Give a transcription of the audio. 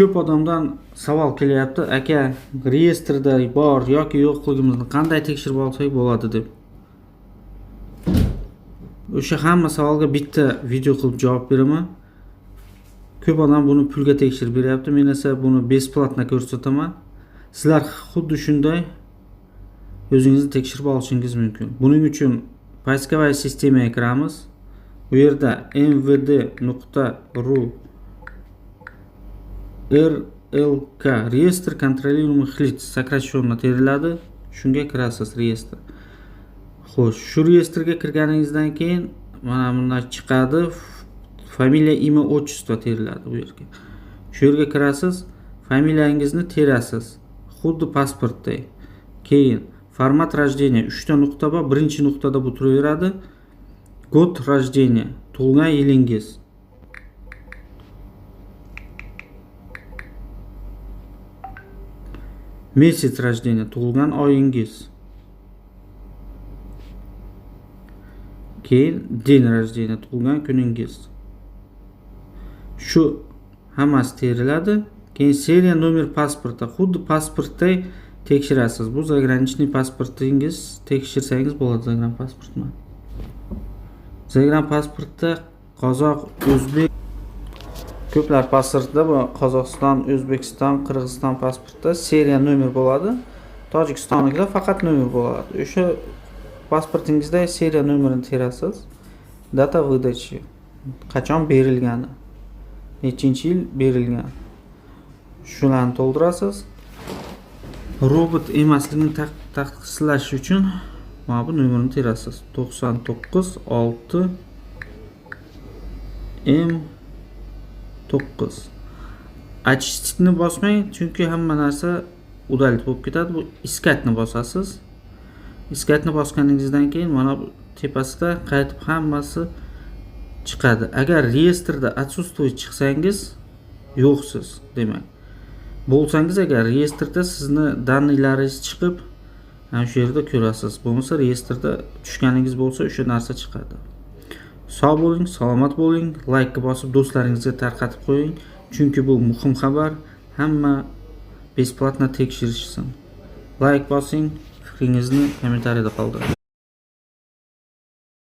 Ko'p odamdan savol kelyapti: aka, reyestrda bor yoki yo'qligimizni qanday tekshirib olsak bo'ladi, deb. O'sha hamma savolga bitta video qilib javob beraman. Ko'p odam buni pulga tekshirib beryapti, men esa buni бесплатно ko'rsataman. Sizlar xuddi shunday o'zingizni tekshirib olishingiz mumkin. Buning uchun поисковая система ga kiramiz. Bu yerda mvd.ru РЛК, реестр контролируемых лиц, сокращенно teriladi, shunga kirasiz, reyestr. Xo'sh, shu reyestrga kirganingizdan keyin mana bunday chiqadi: фамилия, имя, отчество teriladi bu yerga. Shu yerga kirasiz, familiyangizni terasiz, xuddi pasportday. Keyin формат рождения, uchta nuqta bor, birinchi nuqtada bu turaveradi. Год рождения, tug'ilgan yilingiz. Месяц рождения, tug'ilgan oyingiz. Keyin день рождения, tug'ilgan kuningiz. Shu hammasi teriladi. Keyin серия, номер паспорта, xuddi pasportday tekshirasiz. Bu заграничный pasportingiz, tekshirsangiz bo'ladi загранпаспорт mi. Загранпаспорт da qozoq, o'zbek, ko'plar pasportda, bu Qozog'iston, O'zbekiston, Qirg'iziston pasportida серия, номер bo'ladi. Tojikistonliklar faqat nomer bo'ladi. O'sha pasportingizda seriya nomerini terasiz. Дата выдачи, qachon berilgani, nechinchi yil berilgan, shularni to'ldirasiz. Robot emasligini tasdiqlash uchun mana bu nomerni terasiz: 996 M 9. Очистить ni bosmang, chunki hamma narsa удалить bo'lib ketadi. Bu искать ni bosasiz. Искать ni bosganingizdan keyin mana bu tepasida qaytib hammasi chiqadi. Agar reyestrda отсутствует chiqsangiz, yo'qsiz demak. Bo'lsangiz agar reyestrda, sizni данный laringiz chiqib, ana shu yerda ko'rasiz. Bo'lmasa, reyestrda tushganingiz bo'lsa, o'sha narsa chiqadi. Sog' bo'ling, salomat bo'ling, laykni bosib, do'stlaringizga tarqatib qo'ying, chunki bu muhim xabar. Hamma бесплатно tekshirishsin. Layk bosing, fikringizni kommentariyada qoldiring.